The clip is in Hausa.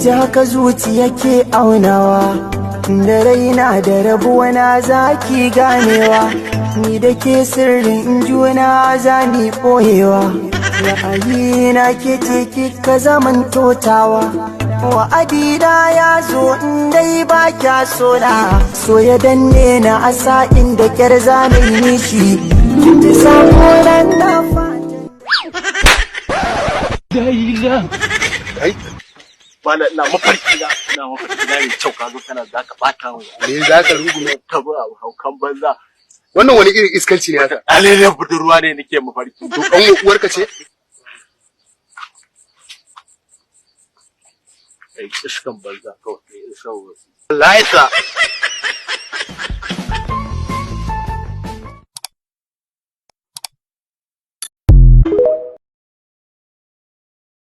ji haka zuciya ke aunawa, da raina da rabuwa na zaki ganewa, ni da ke sirrin juna za mi ɓoyewa. Ra'ayina ke ce kika zaman totawa, wa'adina ya zo in dai ba kya so na, so ya danne na a sa'in da kyar zanayi nishi, kin ji sako nan na fata. Kai. Bana ina mafarki na, ina mafarki na mai kyau, ka zo kana za ka bata mu. Me za ka rungume? Ka bi abu haukan banza. Wannan wani irin iskanci ne haka? Alele budurwa ne nake mafarki. To kan uwarka ce? Kai iskan banza kawai, kai iskan wasu. Laisa.